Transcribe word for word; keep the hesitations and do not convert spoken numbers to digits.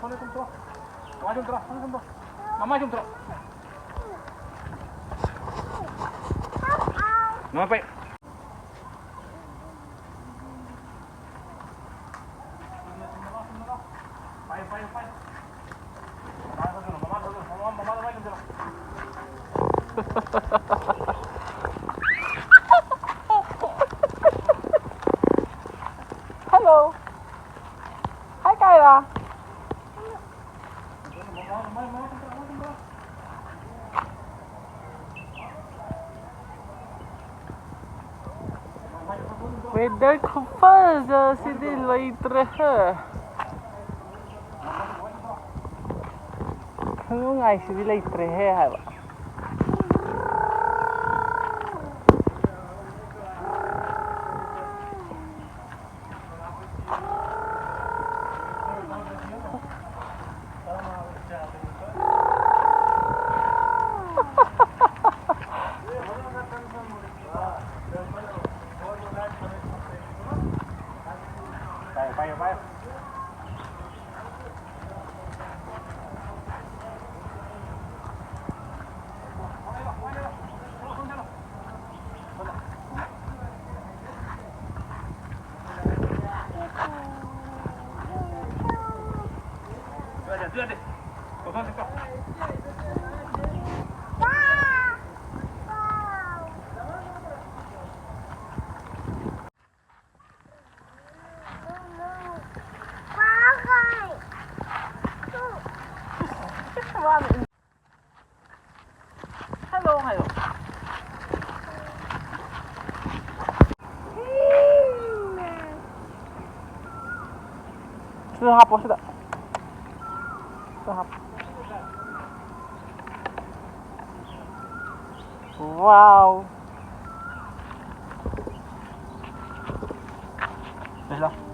ꯐꯣꯟꯗ ꯁꯨꯝ ꯇꯧꯔꯣ꯫ ꯃꯃꯥꯏ ꯁꯨꯝ ꯇꯧꯔꯣ, ꯐꯣꯟꯗ ꯁꯨꯝ ꯇꯧꯔꯣ꯫ ꯃꯃꯥꯏ ꯁꯨꯝ ꯇꯧꯔꯣ꯫ ꯃꯃꯥꯏ ꯄꯥꯏ꯫ ꯄꯥꯏ, ꯄꯥꯏ, ꯄꯥꯏ꯫ ꯃꯃꯥꯏ ꯁꯨꯝ ꯇꯧꯔꯣ, ꯃꯃꯥꯏ ꯁꯨꯝ ꯇꯧꯔꯣ, ꯃꯃꯥꯏ ꯁꯨꯝ ꯇꯧꯔꯣ꯫ Hello. Hi, Kyra. Weather ꯈꯨꯐꯖꯁꯤꯗꯤ ꯂꯩꯇ꯭ꯔꯦꯍꯦ꯫ ꯈꯨꯅꯨꯡꯉꯥꯏꯁꯤꯗꯤ ꯂꯩꯇ꯭ꯔꯦꯍꯦ ꯍꯥꯏꯕ꯫ Hello ꯍꯥꯏꯌꯣ꯫ ꯁꯤꯗ ꯍꯥꯞꯄꯣ, ꯁꯤꯗ꯫ ꯁꯤꯗ ꯍꯥꯞꯄꯣ꯫ Wow. ꯂꯩ ꯂꯥꯎ꯫